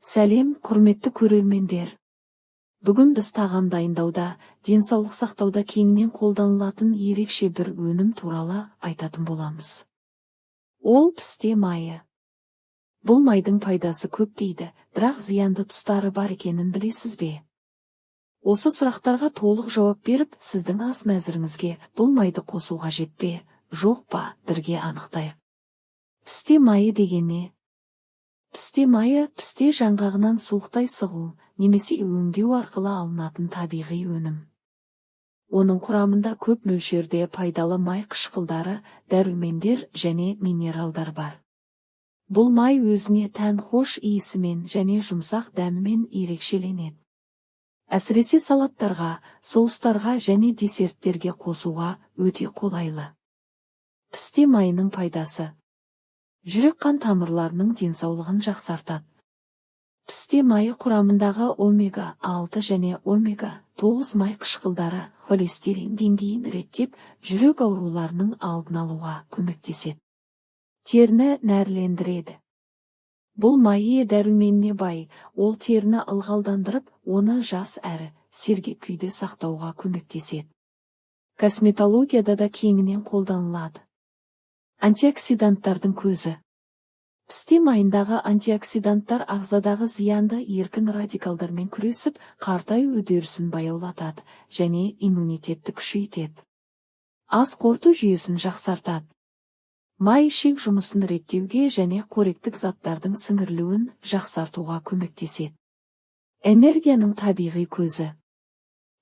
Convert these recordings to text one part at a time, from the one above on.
Сәлем, құрметті көрермендер! Бүгін біз тағам дайындауда, денсаулық сақтауда кеңінен қолданылатын ерекше бір өнім туралы айтатын боламыз. Ол пісте майы. Бұл майдың пайдасы көп дейді, бірақ зиянды тұстары бар екенін білесіз бе? Осы сұрақтарға толық жауап беріп, сіздің ас мәзіріңізге бұл майды қосу қажет пе, жоқ па, бірге анықтайық. Пісте майы деген не? Пісте майы пісте жаңғағынан суықтай сығу немесе өңдеу арқылы алынатын табиғи өнім. Оның құрамында көп мөлшерде пайдалы май қышқылдары, дәрумендер және минералдар бар. Бұл май өзіне тән хош иісімен және жұмсақ дәмімен ерекшеленеді. Әсіресе салаттарға, соустарға және десерттерге қосуға өте қолайлы. Пісте майының пайдасы. Жүрек-қан тамырларының денсаулығын жақсартады. Пісте майы құрамындағы омега-6 және омега-9 май қышқылдары холестерин деңгейін реттеп, жүрек ауруларының алдын алуға көмектеседі. Теріні нәрлендіреді. Бұл май Е дәруменіне бай, ол теріні ылғалдандырып, оны жас әрі сергек күйде сақтауға көмектеседі. Косметологияда да кеңінен қолданылады. Антиоксиданттардың көзі. Пісте майындағы антиоксиданттар ағзадағы зиянды еркін радикалдармен күресіп, қартаю үдерісін баяулатады және иммунитетті күшейтеді. Ас қорыту жүйесін жақсартады. Май ішек жұмысын реттеуге және қоректік заттардың сіңірілуін жақсартуға көмектеседі. Энергияның табиғи көзі.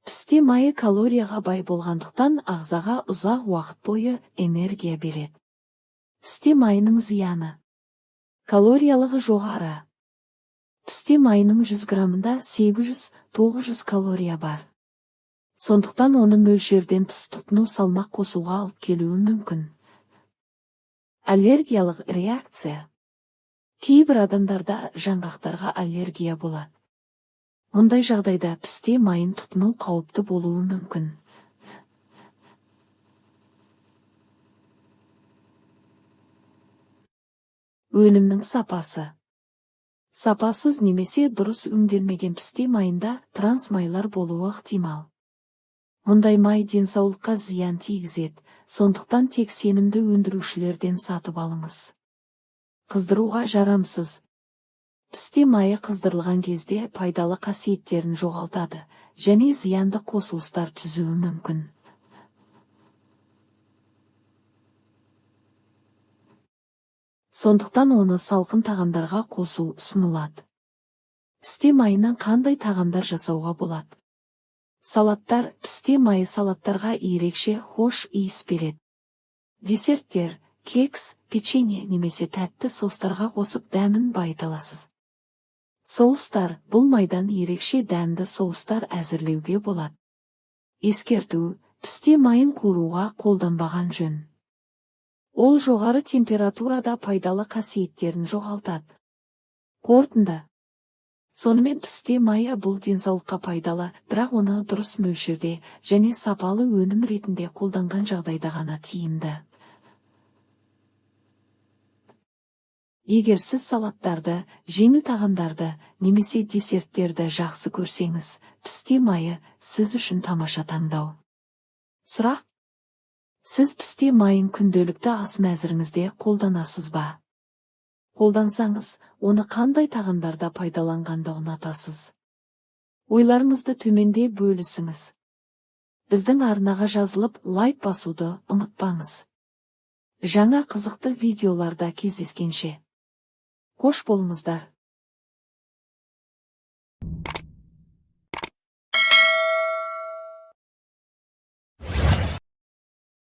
Пісте майы калорияға бай болғандықтан ағзаға ұзақ уақыт бойы энергия береді. Пісте майының зияны. Калориялығы жоғары. Пісте майының 100 граммында 800-900 калория бар. Сондықтан оны мөлшерден тыс тұтыну салмақ қосуға алып келуі мүмкін. Аллергиялық реакция. Кейбір адамдарда жаңғақтарға аллергия болады. Мұндай жағдайда пісте майын тұтыну қауіпті болуы мүмкін. Өнімнің сапасы. Сапасыз немесе дұрыс өңделмеген пісте майында трансмайлар болуы ықтимал. Мұндай май денсаулыққа зиян тигізеді, сондықтан тек сенімді өндірушілерден сатып алыңыз. Қыздыруға жарамсыз. Пісте майы қыздырылған кезде пайдалы қасиеттерін жоғалтады және зиянды қосылыстар түзуі мүмкін. Сондықтан оны салқын тағамдарға қосу ұсынылады. Пісте майынан қандай тағамдар жасауға болады? Салаттар. Пісте майы салаттарға ерекше хош иіс береді. Десерттер, кекс, печенье немесе тәтті соустарға қосып дәмін байыта аласыз. Соустар. Бұл майдан ерекше дәмді соустар әзірлеуге болады. Ескерту: пісте майын қуыруға қолданбаған жөн. Ол жоғары температурада пайдалы қасиеттерін жоғалтады. Қорытынды. Сонымен пісте майы бұл денсаулыққа пайдалы, бірақ оны дұрыс мөлшерде және сапалы өнім ретінде қолданған жағдайда ғана тиімді. Егер сіз салаттарды, жеңіл тағамдарды немесе десерттерді жақсы көрсеңіз, пісте майы сіз үшін тамаша таңдау. Сұрақ: сіз пісте майын күнделікті ас мәзіріңізде қолданасыз ба? Қолдансаңыз, оны қандай тағамдарда пайдаланғанды ұнатасыз? Ойларыңызды төменде бөлісіңіз. Біздің арнаға жазылып, лайк басуды ұмытпаңыз. Жаңа қызықты видеоларда кездескенше. Қош болыңыздар.